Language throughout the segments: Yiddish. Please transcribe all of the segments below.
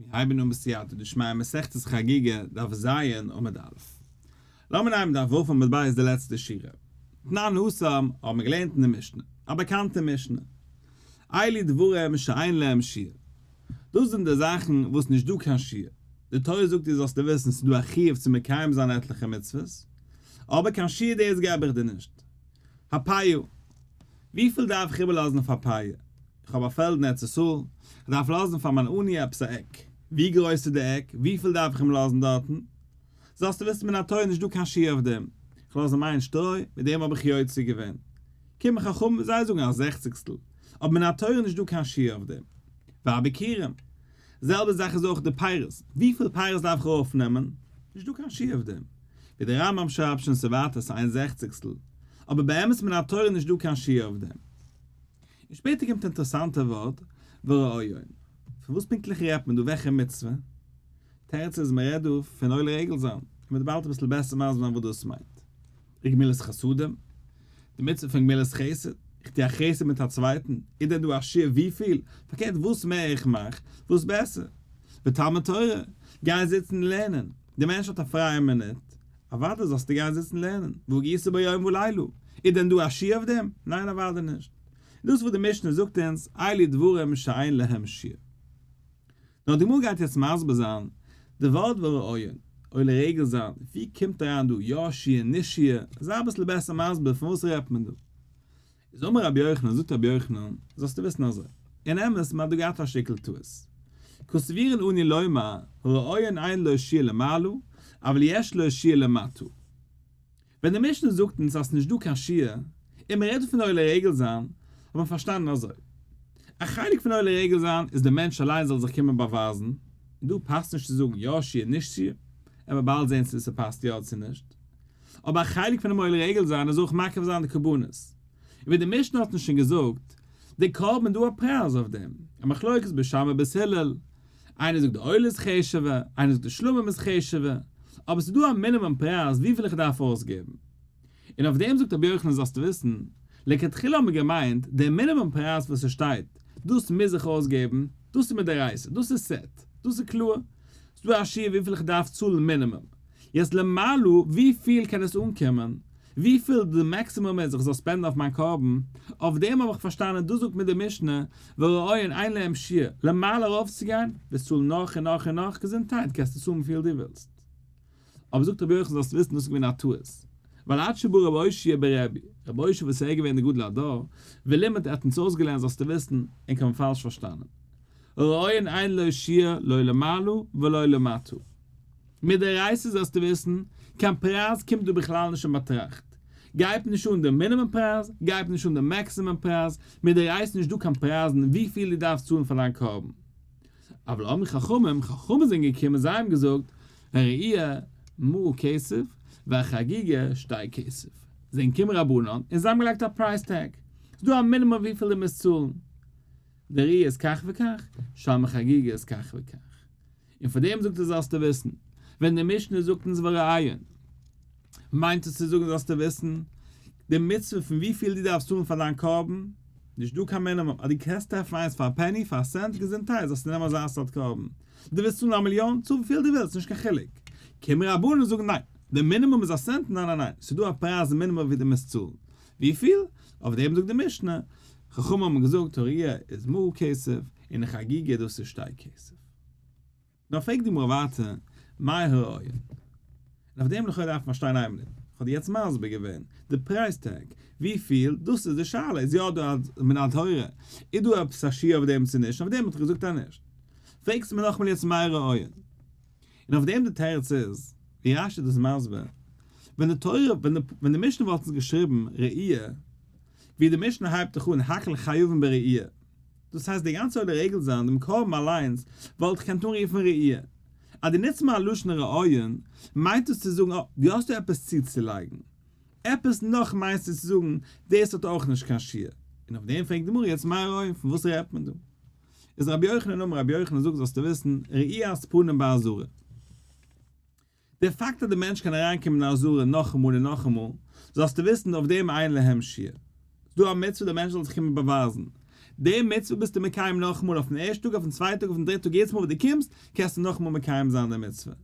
מיר הייבן אן בסייעתא דשמיא מסכת חגיגה דף ז עמוד א'. לאמיר נעמען דף ו' עמוד ב' די לעצטע שורה. תנן התם האבן מיר געלערנט אין די משנה, א באקאנטע משנה. אלו דברים שאין להם שיעור. דאס זענען די זאכן וואס נישט דא קיין שיעור. די תורה זאגט דיר זאלסטו וויסן ס'איז דא א חיוב צו מקיים זיין עטליכע מצוות, אבער קיין שיעור דאס געב איך דיר נישט. הפאה. וויפיל דארף איך איבערלאזן פאר פאה? איך האב א פעלד אין ארץ ישראל, איך דארף לאזן פאר מיין עני עפעס א עק. ווי גרויס איז די עק? וויפיל דארף איך אים לאזן דארטן? זאלסטו וויסן מן התורה נישט דא קיין שיעור אויף דעם. איך לאז אים איין שטרוי, מיט דעם האב איך יוצא געווען. קומען חכמים זיי זאגן א זעכציגסטל, אבער מן התורה נישט דא קיין שיעור אויף דעם. והביכורים. זעלבע זאך איז אויך די פירות. וויפיל פירות דארף איך אויפנעמען? נישט דא קיין שיעור אויף דעם. ווי דער רמב ם שרייבט שוין ס'ווייטער ס'איין זעכציגסטל. אבער באמת מן התורה נישט דא קיין שיעור אויף דעם. און שפעטער קומט אינטערעסאנטע ווארט, והראיון. פון וואס פונקטליך רעדט מען דא? וועלכע מצוה? תירוץ איז מען רעדט דא פון עולה רגל זיין, און מ'וועט באלד אביסל בעסער מסביר זיין וואס דאס מיינט. וגמילות חסדים, די מצוה פון גמילות חסד, איך טו א חסד מיט א צווייטן, איז דען דא א שיעור וויפיל? פארקערט וואס מער איך מאך, וואס בעסער. ותלמוד תורה, גיי זיצן און לערנען, דער מענטש האט א פרייע מינוט, אוודאי זאלסטו גיין זיצן לערנען, והגית בו יומם ולילה, איז דען דא א שיעור אויף דעם? ניין אוודאי נישט. דאס וואס די משנה זאגט אונז, אלו דברים שאין להם שיעור. נאר די גמרא גייט יעצט מסביר זיין די ווארט והראיון, עולה רגל זיין, ווי קומט אריין דא יא שיעור נישט שיעור, זיי אביסל בעסער מסביר פון וואס רעדט מען דא. איז אמר רבי יוחנן, זאגט רבי יוחנן, זאלסטו וויסן אזוי, אין אמת מען האט דא געהאט א שטיקל טעות, קסבירין אנו לומר, הראיון אין לו שיעור למעלה, אבל יש לו שיעור למטה. ווען די משנה זאגט אונז אז ס'נישט דא קיין שיעור, און מ'רעדט פון עולה רגל זיין, האט מען פארשטאנען אזוי. א חלק פון עולה רגל זיין איז די מענטש אליין זאל זיך קומען באווייזן, און דא פאסט נישט צו זאגן יא שיעור נישט שיעור, עמער באלד זען צו ס'פאסט יא צו נישט. אבער א חלק פונעם עולה רגל זיין איז אויך מקריב זיין די קרבנות. און ווי די משנה האט אונז שוין געזאגט, די קרבן דא א פרייז אויף דעם, א מחלוקת בית שמאי בית הלל, איינער זאגט די עולה איז חשוב'ער, איינער זאגט די שלמים איז חשוב'ער, אבער ס'איז דא א מינימום פרייז וויפיל איך דארף אויסגעבן. און אויף דעם זאגט רבי יוחנן זאלסטו וויסן, לכתחילה האט מען געמיינט דער מינימום פרייז וואס ס'שטייט, דאס מוז איך אויסגעבן, דאס איז מדאורייתא, דאס איז set, דאס איז קלאר, ס'איז דא א שיעור וויפיל איך דארף צאלן מינימום. יעצט למעלה וויפיל קען עס אנקומען, וויפיל די maximum איז איך זאל spend ן אויף מיין קרבן, אויף דעם האב איך פארשטאנען דאס זאגט מיר די משנה, והראיון אין להם שיעור, למעלה ארויפצוגיין, וועסט צאלן נאך און נאך און נאך, געזונטהייט קענסטו צאלן וויפיל דו ווילסט. אבער זאגט רבי יוחנן זאלסט וויסן דאס איז געווען א טעות, ווייל עד שבא רבי אושעיא ברבי, רבי אושעיא וואס איז ער געווען די גדול הדור, ולימד ער האט אונז אויסגעלערנט זאלסטו וויסן, ענק האבן פאלש פארשטאנען. הראיון אין לו שיעור לא למעלה ולא למטה. מדאורייתא זאלסטו וויסן, קיין פרייז קומט דא בכלל נישט אין באטראכט. גייט נישט אן די מינימום פרייז, גייט נישט אן די maximum פרייז, מדאורייתא נישט דא קיין פרייזן וויפיל דו דארפסט צאלן פאר דיין קרבן. אבל אמרו חכמים, חכמים זענען געקומען זיי האבן געזאגט, הראיה מעה כסף והחגיגה שתי כסף. זענען געקומען רבנן און זיי האבן געלייגט א price tag. ס'דא א מינימום וויפיל דו מוזט צאלן. די ראיה איז כך וכך, שלמי חגיגה איז כך וכך. און פאר דעם זאגט ער זאלסטו וויסן, ווען די משנה זאגט אונז והראיון, מיינט עס צו זאגן זאלסטו וויסן, די מצוה פון וויפיל דו דארפסט צאלן פאר דיין קרבן, נישט דא קיין מינימום, אז דו קענסט טרעפן איינס פאר א penny, פאר א סענט, געזונטהייט, זאלסטו נעמען אזא סארט קרבן. דו ווילסט צאלן א מיליאן, צאל וויפיל דו ווילסט, נישט קיין חילוק. קומען רבנן און זאגן ניין, די מינימום איז א סענט, ניין ניין ניין, ס'איז דא א פרייז מינימום ווי דו מוזט צאלן. וויפיל? אויף דעם זאגט די משנה, חכמים האבן געזאגט הראיה איז מעה כסף, און חגיגה דאס איז שתי כסף. נאר פרעגט די גמרא ווייטער, מאי הראיון? און אויף דעם לכאורה דארף מען פארשטיין איין מינוט, איך האב דיר יעצט מסביר געווען די price tag, וויפיל, דאס איז די שאלה, איז יא דא א מן התורה, איז דא עפעס א שיעור אויף דעם צו נישט, אויף דעם האט איך געזאגט אז נישט. פרעגסטו מיר נאכאמאל יעצט מאי הראיון? און אויף דעם די תירוץ איז, ווי רש י איז דאס מסביר, ווען די תורה, ווען די משנה וואלט אונז געשריבן ראי', ווי די משנה הייבט דאך אן הכל חייבין בראי', דאס הייסט די גאנצע עולה רגל זיין דעם קרבן אליינס וואלט איך געקענט אנרופן ראי'. אז דו נוצט מיין לשון ראיון מיינט דאס צו זאגן אה, דו האסט דא עפעס צוצולייגן. עפעס נאך מיינסטו צו זאגן, דאס האט אויך נישט קיין שיעור. און אויף דעם פרעגט די גמרא יעצט מאי ראיון, פון וואס רעדט מען דא? איז רבי יוחנן אמר רבי יוחנן זאגט זאלסטו וויסן, ראיית פנים בעזרה. דער פאקט אז דער מענטש קען אריינקומען אין עזרה נאכאמאל און נאכאמאל, זאלסטו וויסן אויף דעם אין להם שיעור. ס'איז דא א מצוה דער מענטש זאל זיך קומען באווייזן. די מצוה ביסטו מקיים נאכאמאל אויפן ערשטן טאג, אויפן צווייטן טאג, אויפן דריטן טאג, יעדעס מאל וואס דו קומסט, קענסטו נאכאמאל מקיים זיין די מצוה.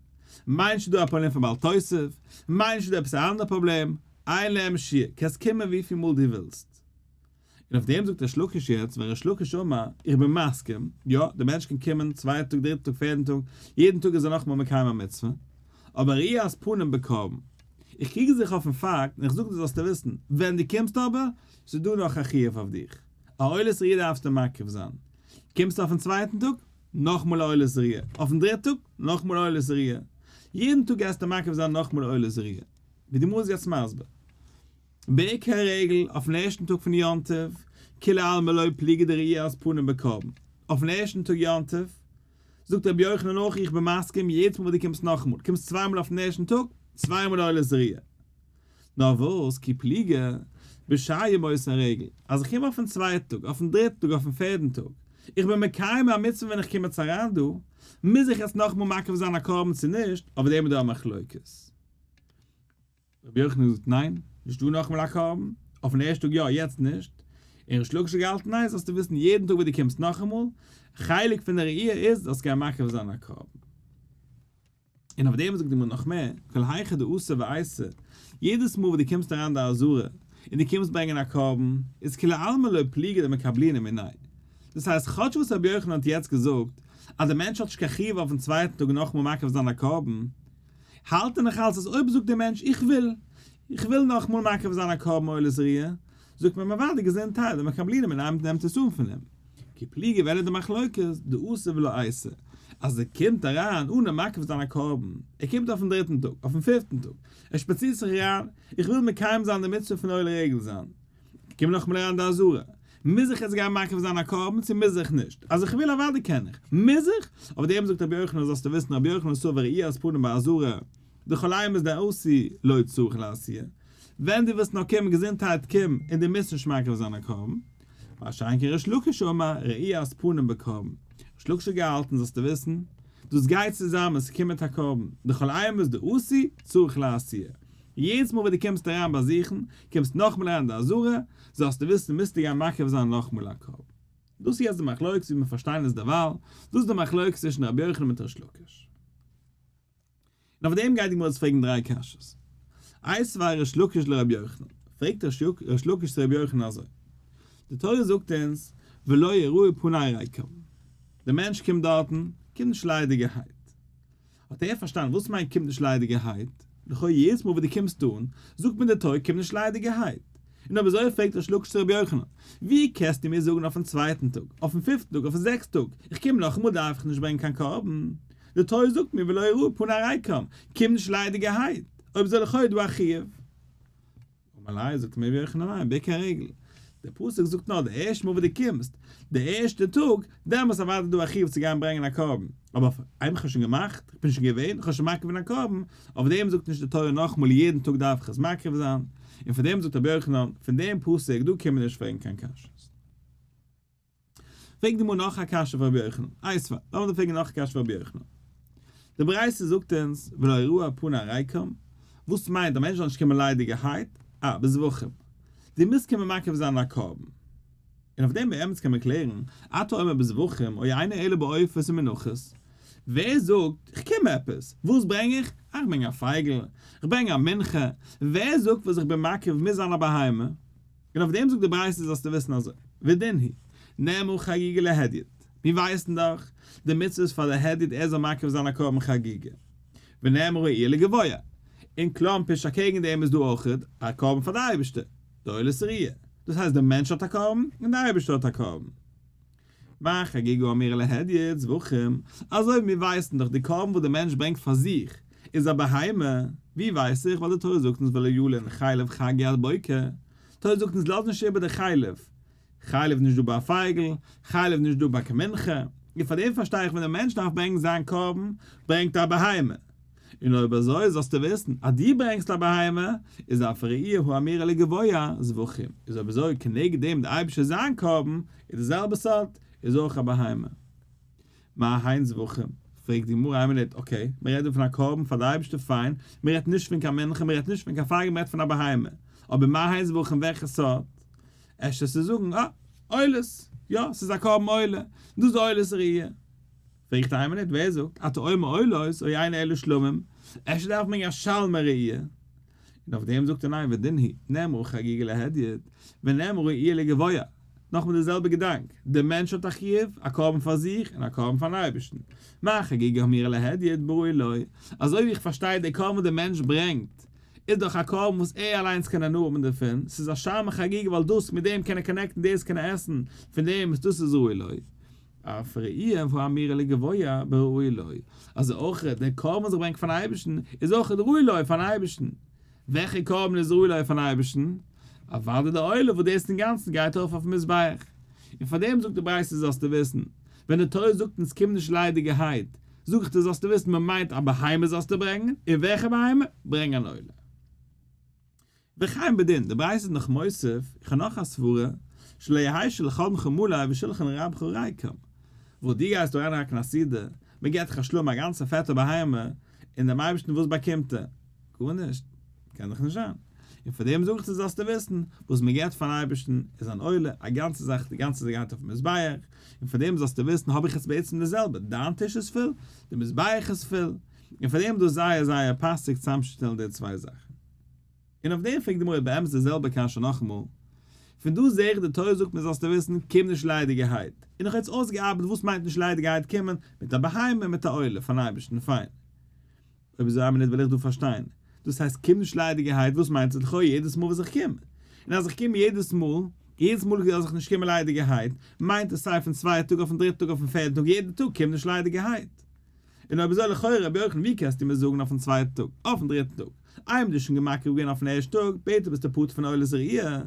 מיין נישט איז דא א פראבלעם פון בל תוסיף, מיין נישט איז דא עפעס א אנדערע פראבלעם, אין להם שיעור, קענסט קומען וויפיל מאל דו ווילסט. און אויף דעם זאגט ריש לקיש יעצט, ווען ריש לקיש אמר, איך בין מסכים, יא, דער מענטש קען קומען צווייטן טאג, דריטן טאג, פערטן טאג, יעדן טאג איז ער נאכאמאל מקיים א מצוה, אבער ראיית פנים בקרבן. איך קריג זיך אויפן פאקט, און איך זאג דיר זאלסטו וויסן, ווען דו קומסט אבער, ס'איז דא נאך א חיוב אויף דיך, א עולת ראי' דארפסטו מקריב זיין. קומסט אויפן צווייטן טאג, נאכמאל א עולת ראי', אויפן דריטן טאג, נאכמאל א עולת ראי'. יעדן טאג גייסטו מקריב זיין נאכמאל א עולת ראי'. ווי די גמרא איז יעצט מסביר. בעיקר הרגל, אויפן ערשטן טאג פון יום טוב, כולי עלמא לא פליגי דראיית פנים בקרבן. אויפן ערשטן טאג יום טוב, זאגט רבי יוחנן אויך איך בין מסכים יעדעס מאל וואס דו קומסט נאכאמאל, קומסט צוויי מאל אויפן ערשטן טאג, צוויי מאל עולת ראי'. נאר וואס, כי פליגי, בשאר ימות הרגל, אז איך קום אויפן צווייטן טאג, אויפן דריטן טאג, אויפן פערטן טאג, איך בין מקיים א מצוה ווען איך קום יעצט אריין דא, מוז איך יעצט נאכאמאל מקריב זיין א קרבן צו נישט, אויף דעם איז דא א מחלוקת. רבי יוחנן האט געזאגט ניין, נישט דא נאכאמאל א קרבן, אויפן ערשטן טאג יא, יעצט נישט, און ריש לקיש האט געהאלטן ניין, זאלסטו וויסן יעדן טאג וואס דו קומסט נאכאמאל, חלק פון די ראי' איז זאלסט גיין מקריב זיין א קרבן. און אויף דעם זאגט די גמרא נאך מער, כל היכא דאתא ואייתי, יעדעס מאל וואס דו קומסט אריין די עזרה, און דו קומסט ברענגען א קרבן, איז כולי עלמא לא פליגי דמקבלינן מיניה. דאס הייסט, כאטש וואס רבי יוחנן האט יעצט געזאגט אז דער מענטש האט נישט קיין חיוב אויפן צווייטן טאג נאכאמאל מקריב זיין א קרבן, האלט ער נאך אלץ אז אויב זאגט דער מענטש איך וויל, איך וויל נאכאמאל מקריב זיין א קרבן עולת ראיה, זאגט מען אים אוודאי געזונטהייט, דמקבלינן מיניה נעמט עס אן פון אים. כי פליגי ווען איז די מחלוקת, דאתא ולא אייתי, אז ער קומט אריין אנע מקריב זיין א קרבן, ער קומט אויפן דריטן טאג, אויפן פיפטן טאג, ער שפאצירט זיך אריין, איך וויל מקיים זיין די מצוה פון עולה רגל זיין, קום נאכאמאל אריין די עזרה, מוז איך יעצט גיין מקריב זיין א קרבן צו מוז איך נישט? אז איך וויל אוודאי קען איך, מוז איך? אויף דעם זאגט רבי יוחנן זאלסטו וויסן רבי יוחנן סבר ראיית פנים בעזרה, דכל אימת דאתי לא צריך לאתויי, ווען דו ווילסט נאר קומען געזונטהייט קום און דו מוזט נישט מקריב זיין א קרבן. מה שאין כן ריש לקיש אמר ראיית פנים בקרבן, ריש לקיש האט געהאלטן זאלסטו וויסן, דאס גייט צוזאמען ס'קומט מיט א קרבן, דכל אימת דאתי צריך לאתויי, יעדעס מאל וואס דו קומסט אריין באזוכן, קומסט נאכמאל אריין אין די עזרה, זאלסטו וויסן מוזטו גיין מקריב זיין נאכמאל א קרבן. דאס איז יעצט די מחלוקת ווי מיר פארשטיין עס דערווייל, דאס איז די מחלוקת צווישן רבי יוחנן מיט ריש לקיש. און אויף דעם גייט די גמרא יעצט פרעגן דריי קשיות. איתיביה ריש לקיש לרבי יוחנן, פרעגט ריש לקיש צו רבי יוחנן אזוי, די תורה זאגט אונז ולא יראו פני ריקם, דער מענטש קומט דארטן, קומט נישט ליידיגערהייט, האט ער פארשטאנען וואס מיינט קומט נישט ליידיגערהייט, לכאו' יעדעס מאל וואס דו קומסט אן, זאגט מיר די תורה קום נישט ליידיגערהייט. און אויב אזוי פרעגט ריש לקיש צו רבי יוחנן, ווי קענסטו מיר זאגן אויפן צווייטן טאג, אויפן פיפטן טאג, אויפן זעקסטן טאג, איך קום נאכאמאל דארף איך נישט ברענגען קיין קרבן, די תורה זאגט מיר ולא יראו פני ריקם, קום נישט ליידיגערהייט, אויב אזוי לכאו' דא א חיוב. אמר ליה, זאגט אים רבי יוחנן ניין, בעיקר הרגל, דער פסוק זאגט נאר די ערשטע מאל וואס דו קומסט, די ערשטע טאג, דעמאלס אוודאי דא א חיוב צו גיין ברענגען א קרבן, אבער איינמאל איך האב שוין געמאכט, איך בין שוין געווען, איך האב שוין מקריב געווען א קרבן, אויף דעם זאגט נישט די תורה נאכאמאל יעדן טאג דארף איך עס מקריב זיין, און פון דעם זאגט רבי יוחנן, פון דעם פסוק דא קען מען נישט פרעגן קיין קשיות. פרעגט די גמרא נאך א קשיא פון רבי יוחנן, איתיביה, לאמיר דא פרעגן נאך א קשיא פון רבי יוחנן. די ברייתא זאגט אונז ולא יראו פני ריקם, וואס מיינט א מענטש זאל נישט קומען ליידיגערהייט? אה, בזבחים. דו מוזט קומען מקריב זיין א קרבן. און אויף דעם באמת קען מען קלערן, אתה אומר בזבחים או אינו אלא בעופות ומנחות. ווער זאגט איך קום עפעס? וואס ברענג איך? אה, איך ברענג א פייגל, איך ברענג א מנחה. ווער זאגט וואס איך בין מקריב מוז זיין א בהמה? און אויף דעם זאגט די ברייתא זאלסטו וויסן אזוי, ודין הוא, נאמרה חגיגה להדיוט, מיר ווייסן דאך די מצוה איז פאר די הדיוט ער זאל מקריב זיין א קרבן חגיגה, ונאמרה ראיה לגבוה, און קלאמפיש אקעגן דעם איז דא אויך א קרבן פאר די אייבערשטער, די עולת ראיה, דאס הייסט די מענטש האט א קרבן און די אייבערשטער האט א קרבן. מה חגיגה האמורה להדיוט זבחים, אזוי ווי מיר ווייסן דאך די קרבן וואס די מענטש ברענגט פאר זיך איז א בהמה, ווי ווייס איך ווייל די תורה זאגט אונז ולא ילין חלב חגי עד בוקר, תורה זאגט אונז לאז נישט איבער די חלב, חלב נישט דא ביי א פייגל, חלב נישט דא ביי קיין מנחה, און פאר דעם פארשטיי איך ווען די מענטש דארף ברענגן זיין קרבן ברענגט ער א בהמה, און אויב אזוי זאלסטו וויסן אז דו ברענגסט א בהמה, איז אף ראיה האמורה לגבוה זבחים, איז אויב אזוי כנגד דעם די אייבישטער זיין קרבן איז די זעלבע סארט, איז אויך א בהמה. מה הן זבחים? פרעגט די גמרא איין מינוט, okay, מען רעדט דא פון א קרבן פאר די אייבישטער פיין, מען רעדט נישט פון קיין מנחה, מען רעדט נישט פון קיין פייגל, מען רעדט פון א בהמה, אבער מה הן זבחים וועלכע סארט? אפשר צו זאגן, אה, עולות, יא, ס'איז א קרבן עולה, דאס איז עולת ראיה. פרעגט איין מינוט, ווער זאגט, אתה אומר עולות או אינו אלא שלמים, אפשר דארף מען א שלמי ראיה? און אויף דעם זאגט ער ניין ודין הוא, נאמרה חגיגה להדיוט, ונאמרה ראיה לגבוה, נאכמאל די זעלבע געדאנק, דער מענטש האט א חיוב, א קרבן פאר זיך און א קרבן פארן אייבערשטן, מה חגיגה האמורה להדיוט בראוי לו, אזוי ווי איך פארשטיי דער קרבן וואס דער מענטש ברענגט, איז דאך א קרבן וואס ער אליינס קען הנאה האבן דערפון, ס'איז א שלמי חגיגה ווייל דאס מיט דעם קען ער connect ן דאס קען ער עסן פון דעם דאס איז ראוי לו. אף ראיה האמורה לגבוה בראוי לו, אזוי אויך דער קרבן וואס איך ברענג פארן אייבערשטן איז אויך ראוי לו פארן אייבערשטן, וועלכע קרבן איז ראוי לו פארן אייבערשטן? אוודאי די עולה וואס דאס אינגאנצן גייט ארויף אויפן מזבח, און פאר דעם זאגט די ברייתא זאלסטו וויסן, ווען די תורה זאגט אונז קום נישט ליידיגערהייט, זאג איך דיר זאלסטו וויסן מען מיינט א בהמה זאלסטו ברענגען, און וועלכע בהמה? ברענג אן עולה. וכן בדין, די ברייתא איז נאך מוסיף, איך האב נאך א סברה, שלא יהא שלחנך מלא ושולחן רבך ריקם. וואס דו גייסט דא אריינהאקן א סעודה, מען געט דיך א שלום א גאנצע פעטע בהמה, און דעם אייבערשטן וואס באקומט ער? גארנישט. קען דאך נישט זיין. און פאר דעם זאג איך דיר זאלסטו וויסן, וואס מען געט פארן אייבערשטן איז אן עולה, א גאנצע זאך, די גאנצע זאך גייט אויפן מזבח, און פאר דעם זאלסטו וויסן האב איך יעצט בעצם די זעלבע, דיין טיש איז פול, די מזבח איז פול, און פאר דעם איז דאס זייער זייער פאסיג צוזאמצושטעלן די צוויי זאכן. און אויף דעם פרעגט די גמרא באמת די זעלבע קשיא נאכאמאל, פון דא זעה איך די תורה זאגט מיר זאלסטו וויסן קום נישט ליידיגערהייט, און איך האב יעצט אויסגעארבעט וואס מיינט נישט ליידיגערהייט קומען, מיט א בהמה מיט א עולה פארן אייבערשטן, פיין. אויב אזוי א מינוט וויל איך דא פארשטיין, דאס הייסט קום נישט ליידיגערהייט וואס מיינט עס לכאו' יעדעס מאל וואס איך קום, און אז איך קום יעדעס מאל, יעדעס מאל אז איך נישט קומען ליידיגערהייט, מיינט עס סיי פון צווייטע טאג אויפן דריטע טאג אויפן פערטן טאג יעדע טאג קום נישט ליידיגערהייט. און אויב אזוי לכאורה רבי יוחנן ווי קענסטו מיר זאגן אויפן צווייטן טאג, אויפן דריטן טאג, איינמאל דו שוין מקריב געווען אויפן ערשטן טאג, בעטער ביסטו פטור פון עולת ראיה,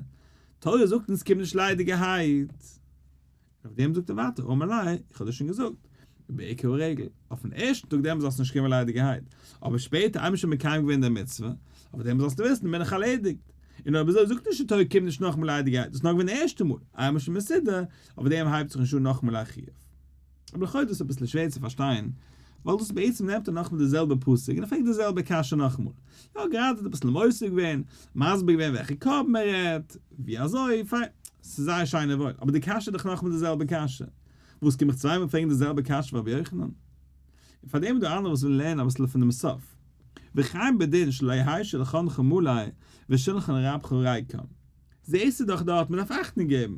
תורה זאגט אונז קום נישט ליידיגערהייט. און אויף דעם זאגט ער ווייטער אמר ליה, איך האב דיר שוין געזאגט, בעיקר הרגל, אויפן ערשטן טאג דעמאלס זאלסטו נישט קומען ליידיגערהייט, אבער שפעטער איינמאל שוין מקיים געווען די מצוה, אויף דעם זאלסטו וויסן בין איך ערלעדיגט. און אויב אזוי זאגט נישט די תורה קום נישט נאכאמאל ליידיגערהייט, דאס איז נאר געווען די ערשטע מאל, איינמאל שוין מסודר, אויף דעם הייבט זיך נישט אן נאכאמאל א חיוב. אבער לכאו' איז דאס אביסל שווער צו פארשטיין, ווייל דאס בעצם נעמט ער נאכאמאל די זעלבע פסוק און ער פרעגט די זעלבע קשיא נאכאמאל. יא, גראדע האט ער אביסל מוסיף געווען, מסביר געווען וועלכע קרבן ער רעדט, ווי אזוי, פיין, ס'איז זייער שיין און וואויל, אבער די קשיא איז דאך נאכאמאל די זעלבע קשיא. וואס קום איך צוויי מאל פרעגן די זעלבע קשיא פאר רבי יוחנן? און פאר דעם איז דא אנדערע וואס ווילן לערנען אביסל פונעם סוף. וכן בדין שלא יהא שלחנך מלא ושולחן רבך ריקם. זעהסטו דאך דארט מען דארף אכטונג געבן,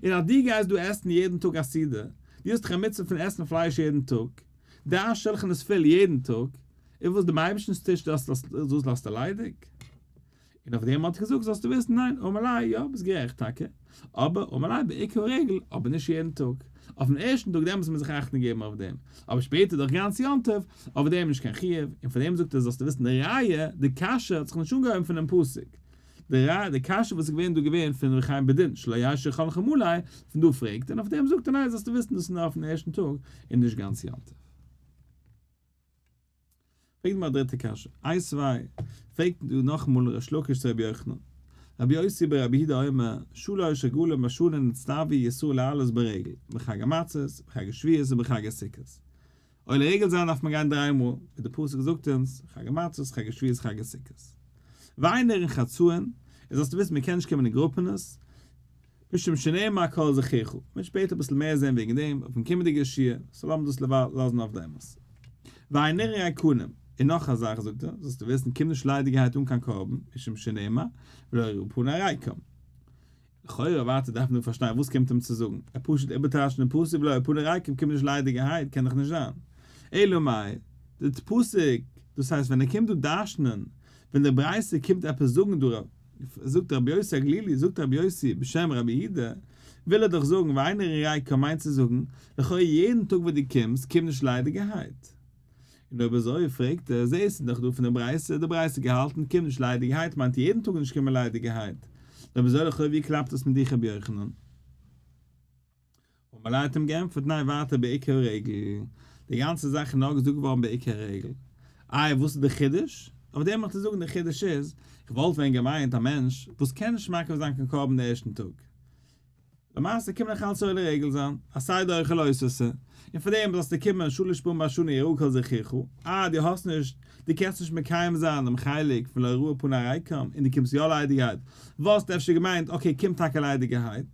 און אז דו גייסט דא עסן יעדן טאג א סעודה, דו האסט דאך א מצוה פון עסן פלייש יעדן טאג, דיין שלחן איז פול יעדן טאג, און וואס דעם אייבערשטנ'ס טיש דאס דאס לאזטו ליידיג? און אויף דעם האט ער געזאגט זאלסטו וויסן ניין, אמר ליה, יא ביסט גערעכט טאקע, אבער אמר ליה בעיקר הרגל, אבער נישט יעדן טאג, אויפן ערשטן טאג דעמאלטס מוז מען זיך אכטונג געבן אויף דעם, אבער שפעטער דורך גאנץ יום טוב, אויף דעם נישט קיין חיוב, און פאר דעם זאגט ער זאלסטו וויסן די ראיה, די קשיא האט זיך נישט אנגעהויבן פונעם פסוק, די ראיה, די קשיא וואס איז געווען דא געווען פון וכן בדין שלא יהא שולחנך מלא, פון דא פרעגט ער און אויף דעם זאגט ער ניין זאלסטו וויסן דאס איז נאר אויפן ערשטן טאג און נישט גאנץ יום טוב. פרעגט מיר א דריטע קשיא, איתיביה, פרעגט דא נאכאמאל ריש לקיש צו רבי יוחנן, רבי יוסי ברבי יהודה אומר, שלש רגלים בשנה נצטוו ישראל לעלות ברגל, בחג המצות, בחג השבועות ובחג הסוכות. עולה רגל זיין דארף מען גיין דריי מאל, ווי די פסוק זאגט אונז, חג המצות, חג השבועות, חג הסוכות. ואין נראין חצאין, און זאלסטו וויסן מען קען נישט קומען אין גרופענעס, משום שנאמר כל זכורך, מען וועט שפעטער אביסל מער זען וועגן דעם אויפן קומענדיגע שיעור, so לאמיר דאס לאזן אויף דעמאלס. ואין נראין ריקנים, און נאך א זאך זאגט ער, זאלסטו וויסן קום נישט ליידיגערהייט אן קיין קרבן, משום שנאמר, ולא יראו פני ריקם. לכאורה ווייטער דארף מען פארשטיין וואס קומט אים צו זאגן, ער פשוט איבערטייטשן דעם פסוק ולא יראו פני ריקם קומט נישט ליידיגערהייט קען דאך נישט זיין. אלא מאי, די פסוק, דאס הייסט ווען ער קומט דא דרש'נען, ווען די ברייתא קומט עפעס זאגן דא, זאגט רבי יוסי הגלילי, זאגט רבי יוסי בשם רבי יהודה, וויל ער דאך זאגן ואין נראין ריקם מיינט צו זאגן, לכאורה יעדן טאג וואס דו קומסט, קום נישט ליידיגערהייט. און אויב אזוי פרעגט ער, זעהסטו דאך דא פון די ברייתא, די ברייתא געהאלטן קום נישט ליידיגערהייט מיינט יעדן טאג נישט קומען ליידיגערהייט, אויב אזוי לכאו' ווי קלאפט עס מיט דיך רבי יוחנן? אמר ליה האט אים געענטפערט ניין ווייטער בעיקר הרגל, די גאנצע זאך איז נאר געזאגט געווארן בעיקר הרגל, איי וואס איז די חידוש? אויף דעם וועל איך דיר זאגן די חידוש איז, איך וואלט ווען געמיינט א מענטש וואס קען נישט מקריב זיין קיין קרבן די ערשטן טאג, למעשה קען מען נאך אלץ עולה רגל זיין, עשה דוחה לא תעשה, און פאר דעם זאלסטו קומען שלש פעמים בשנה יראה כל זכורך, אה דו האסט נישט, דו קענסט נישט מקיים זיין דעם חלק פון לא יראו פני ריקם און דו קומסט יא ליידיגערהייט, וואלסטו אפשר געמיינט okay קום טאקע ליידיגערהייט.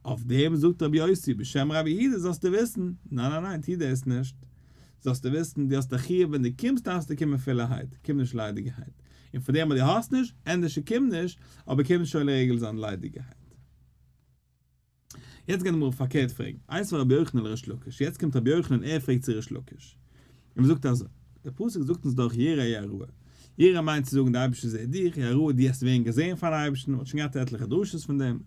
אויף דעם זאגט רבי יוסי בשם רבי יהודה זאלסטו וויסן, ניין ניין ניין טו דאס נישט, זאלסטו וויסן דו האסט א חיוב ווען דו קומסט דארפסטו קומען פולערהייט, קום נישט ליידיגערהייט, און פאר דעם אז דו האסט נישט, ענדערש קום נישט, אבער קום נישט עולה רגל זיין ליידיגערהייט. יעצט גייט די גמרא פארקערט פרעגן, איתיביה רבי יוחנן לריש לקיש, יעצט קומט רבי יוחנן און ער פרעגט צו ריש לקיש, און מ'זאגט אזוי, דער פסוק זאגט אונז דאך יראה יראה, יראה מיינט צו זאגן דער אייבערשטער זעט דיך, יראה דו וועסט ווערן געזען פארן אייבערשטן, מ'האט שוין געהאט עטליכע דרשות פון דעם,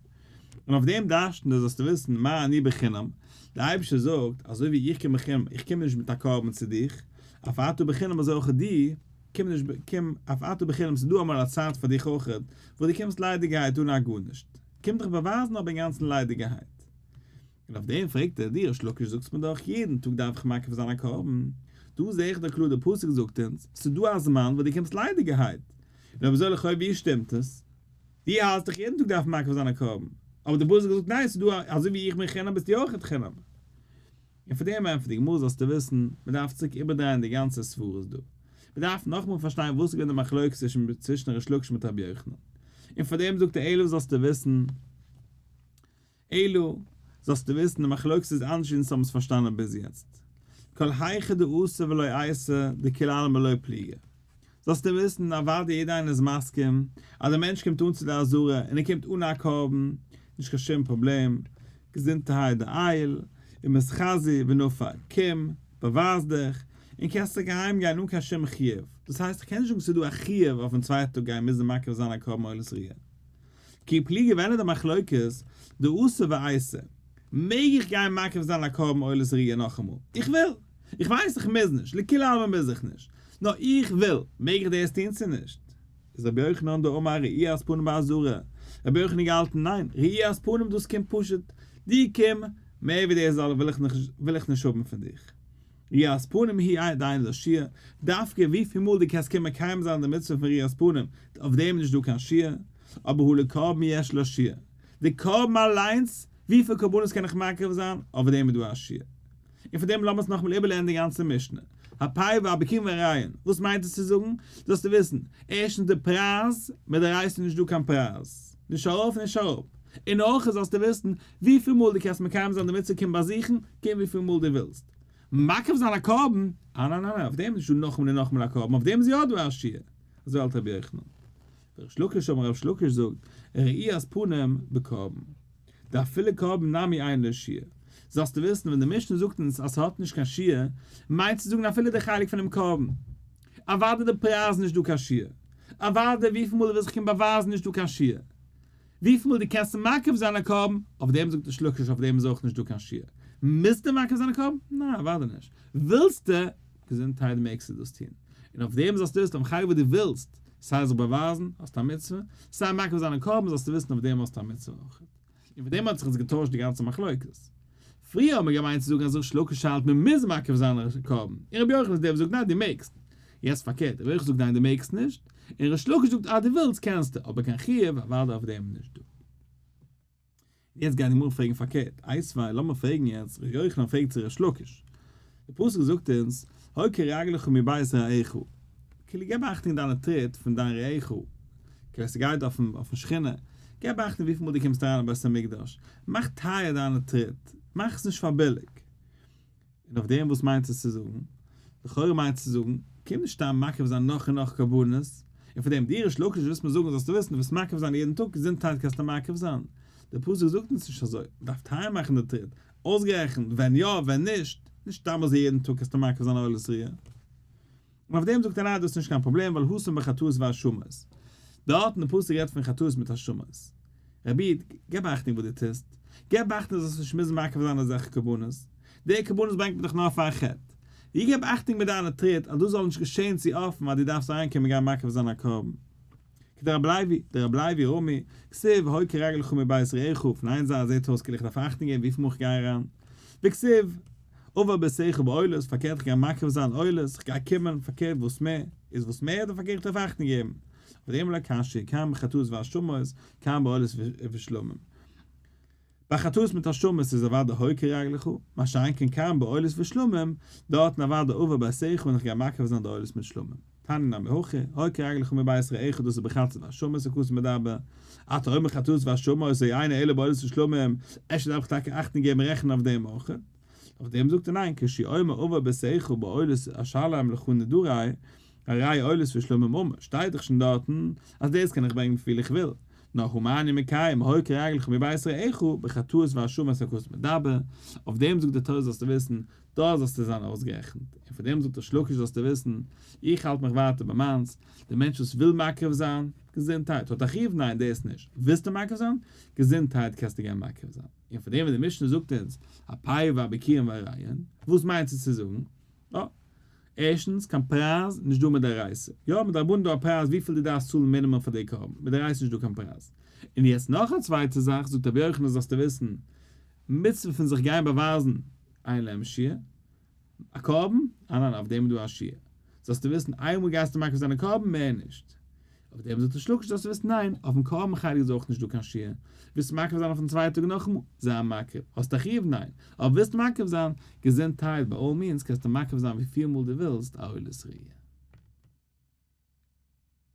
און אויף דעם דרש'נט ער זאלסטו וויסן מה אני בחינם, דער אייבערשטער זאגט, אזוי ווי איך קום בחינם, איך קום נישט מיט א קרבן צו דיך, אף אתה בחינם אזוי אויך דו, קום נישט, קום, אף אתה בחינם, ס'איז דא אמאל א צייט פאר דיך אויך, וואס דו קומסט ליידיגערהייט אן א גארנישט. קום דיך באווייזן אבער אינגאנצן ליידיגערהייט. און אויף דעם פרעגט ער, דו ריש לקיש זאגסט מיר דאך יעדן טאג דארף איך מקריב זיין א קרבן, דא זע איך דאך קלאר די פסוק זאגט אונז, ס'איז דא א זמן וואס דו קומסט ליידיגערהייט. און אויב אזוי לכאו' ווי שטימט עס? דו האלסט דאך יעדן טאג דארף מען מקריב זיין א קרבן, אבער די פסוק זאגט ניין ס'איז דא א אזוי ווי איך בין חינם ביסטו אויכעט חינם. און פאר דעם ענטפערט די גמרא זאלסטו וויסן, מען דארף צוריק איבערדרייען די גאנצע סברות דא. מען דארף נאכאמאל פארשטיין וואס איז געווען די מחלוקת צווישן ריש לקיש מיט רבי יוחנן. און פאר דעם זאגט ער אלא זאלסטו וויסן, אלא זאלסטו וויסן די מחלוקת איז אנדערש ווי אונז האבן עס פארשטאנען ביז יעצט. כל היכא דאתא ולא אייתי דכולי עלמא לא פליגי. זאלסטו וויסן, אוודאי יעדער איינער איז מסכים אז דער מענטש קומט אן צו די עזרה און ער קומט אן א קרבן, נישט קיין שום פראבלעם, געזונטערהייט דעייל, ומתחזי ונפק, קום, באווייז דיך, און קענסט צוריק אהיים גיין אן קיין שום חיוב, דאס הייסט איך קען נישט זאגן ס'איז דא א חיוב אויפן צווייטן טאג גיין מוזן מקריב זיין א קרבן עולת ראיה. כי פליגי ווען איז די מחלוקת, דאתא ואייתי, מעג איך גיין מקריב זיין א קרבן עולת ראיה נאכאמאל? איך וויל! איך ווייס איך מוז נישט, לכולי עלמא מוז איך נישט, נאר איך וויל, מעג איך דאס טון צו נישט? איז רבי יוחנן דאמר ראיית פנים בעזרה, רבי יוחנן געהאלטן ניין, ראיית פנים דאס קומט פשוט, דו קום, מער ווי דאס זאל וויל איך נישט האבן פון דיך. ראיית פנים היא דאין לה שיעור, דווקא וויפיל מאל דו קענסט קומען מקיים זיין די מצוה פון ראיית פנים, אויף דעם איז נישט דא קיין שיעור, אבער הא לקרבן יש לה שיעור, די קרבן אליינס, וויפיל קרבנות קען איך מקריב זיין, אויף דעם איז דא א שיעור. און פון דעם לאמיר עס נאכאמאל איבערלערנען די גאנצע משנה. הפאה והביכורים והריעין, וואס מיינט עס צו זאגן? זאלסטו וויסן, ערשטנס די פרייז, מדאורייתא איז נישט דא קיין פרייז, נישט ארויף נישט אראפ, און אויך זאלסטו וויסן, וויפיל מאל דו קענסט מקיים זיין די מצוה קום באזוכן, קום וויפיל מאל דו ווילסט. מקריב זיין א קרבן? אה ניין ניין ניין, אויף דעם איז נישט דא נאכאמאל און נאכאמאל א קרבן, אויף דעם איז יא דא א שיעור. אזוי האלט רבי יוחנן. וריש לקיש אמר ריש לקיש זאגט, ראיית פנים בקרבן. דאפילו קרבן נמי אין לו שיעור. זאלסטו וויסן ווען די משנה זאגט אונז אז ס'האט נישט קיין שיעור, מיינט צו זאגן אפילו די חלק פונעם קרבן. אוודאי די פרייז נישט דא קיין שיעור. אוודאי וויפיל מאל דו ווילסט זיך קומען באווייזן נישט דא קיין שיעור. וויפיל מאל דו קענסט מקריב זיין א קרבן, אויף דעם זאגט ריש לקיש אויף דעם איז אויך נישט דא קיין שיעור. מוזטו מקריב זיין א קרבן? ניין אוודאי נישט. ווילסטו? געזונטהייט מעגסטו דאס טון. און אויף דעם זאלסטו וויסן אויפן חלק וואס דו ווילסט, סיי זיך באווייזן, האסטו א מצוה, סיי מקריב זיין א קרבן זאלסטו וויסן אויף דעם האסטו א מצוה אויך. און פון דעם האט זיך עס געטוישט די גאנצע מחלוקת. פריער האט מען געמיינט צו זאגן אז ריש לקיש האלט מען מוז מקריב זיין א קרבן, און רבי יוחנן איז דער וואס זאגט ניין דו מעגסט. יעצט פארקערט, רבי יוחנן זאגט ניין דו מעגסט נישט, און ריש לקיש זאגט אז דו ווילסט קענסטו, אבער קיין חיוב אוודאי אויף דעם איז נישט דא. יעצט גייט די גמרא פרעגן פארקערט, איתיביה, לאמיר פרעגן יעצט, ר' יוחנן פרעגט צו ריש לקיש, די פסוק זאגט אונז, הוקר רגלך מבית רעך, כאילו געב אכטונג דיינע טריט פון דיין רעך, כאילו ס'גייט אויפן שכינה, געב אכטונג וויפיל מאל דו קומסט אריין אין בית המקדש, מאך טייער דיינע טריט, מאך עס נישט פאר ביליג. און אויף דעם וואס מיינט עס צו זאגן? לכאורה מיינט עס צו זאגן, קום נישט סתם מקריב זיין נאך און נאך קרבנות, און פאר דעם דו ריש לקיש ווילסט מיר זאגן זאלסטו וויסן דו וועסט מקריב זיין יעדן טאג געזונטהייט קענסטו מקריב זיין, דער פסוק זאגט אונז נישט אזוי, מען דארף טייער מאכן די טריט, אויסגערעכנט ווען יא ווען נישט, נישט סתם אזוי יעדן טאג קענסטו מקריב זיין א עולת ראיה. און אויף דעם זאגט ער ניין דאס איז נישט קיין פראבלעם ווייל התם בחטאות והאשמות. דארט אין די פסוק רעדט פון חטאות מיט האשמות. רבי איד, געב אכטונג וואס דו טוסט, געב אכטונג זאלסט נישט מוזן מקריב זיין אזעלכע קרבנות, די קרבנות ברענגט מען דאך נאר פאר א חטא. דו געב אכטונג מיט דיינע טריט אז דאס זאל נישט געשען צו אפן אז דו דארפסט אריינקומען גיין מקריב זיין א קרבן. כדרבי לוי, דרבי לוי רמי, כתיב הוקר רגלך מבית רעך, פון איין זייט זעט אויס כאילו איך דארף אכטונג געבן וויפיל מאל איך גיי אריין, וכתיב עבר ביתך בעולות, פארקערט איך גיי מקריב זיין עולות, איך גיי קומען, פארקערט וואס מער, איז וואס מער אדער פארקערט איך דארף אכטונג געבן, אויף דעם לא קשיא, כאן בחטאות והאשמות, כאן בעולות ושלמים. ביי חטאות מיט האשמות איז אוודאי הוקר רגלך, מה שאין כן כאן בעולות ושלמים, דארטן אוודאי עבר ביתך און איך גיי מקריב זיין די עולות מיט שלמים. תניא נמי הכי, הוקר רגלך מבית רעך דאס איז בחטאת ואשמות הכתוב מדבר, אתה אומר חטאות ואשמות או אינו אלא בעולת ושלמים, אפשר דארף איך טאקע אכטונג געבן רעכענען אויף דעם אויך? אויף דעם זאגט ער ניין, כשהוא אומר אבוא ביתך בעולות אשלם לך נדרי, הרי עולות ושלמים אמור, שטייט דאך שוין דארטן אז דאס קען איך ברענגען וויפיל איך וויל, נאר הא מה אני מקיים הוקר רגלך מבית רעך בחטאות ואשמות הכתוב מדבר, אויף דעם זאגט די תורה זאלסטו וויסן, דארט זאלסטו זיין אויסגערעכנט, און פון דעם זאגט ריש לקיש זאלסטו וויסן, איך האלט מיך ווייטער ביי מיינס, דער מענטש וואס וויל מקריב זיין, געזונטהייט, האט א חיוב? ניין דאס נישט, ווילסטו מקריב זיין? געזונטהייט קענסטו גיין מקריב זיין. און פון דעם וואס די משנה זאגט אונז הפאה והביכורים והריעין, וואס מיינט עס צו זאגן? אה, ערשטנס, קיין פרייז נישט דא מדאורייתא. יא, מדרבנן דא א פרייז וויפיל דו דארפסט צאלן מינימום פאר די קרבן, מדאורייתא איז נישט דא קיין פרייז. און יעצט נאך א צווייטע זאך, זאגט רבי יוחנן זאלסטו וויסן, מצוה פון זיך גיין באווייזן אין להם שיעור, א קרבן? אה ניין, אויף דעם איז דא א שיעור. זאלסטו וויסן, איינמאל גייסטו מקריב זיין א קרבן, מער נישט. אויף דעם זאגט ריש לקיש זאלסטו וויסן, ניין, אויפן קרבן חלק איז אויך נישט דא קיין שיעור. ווילסט מקריב זיין אויפן צווייטן טאג נאכאמאל? זיי מקריב. האסט א חיוב? ניין. אבער ווילסט מקריב זיין? געזונטהייט, by all means קענסטו מקריב זיין וויפיל מאל דו ווילסט א עולת ראיה.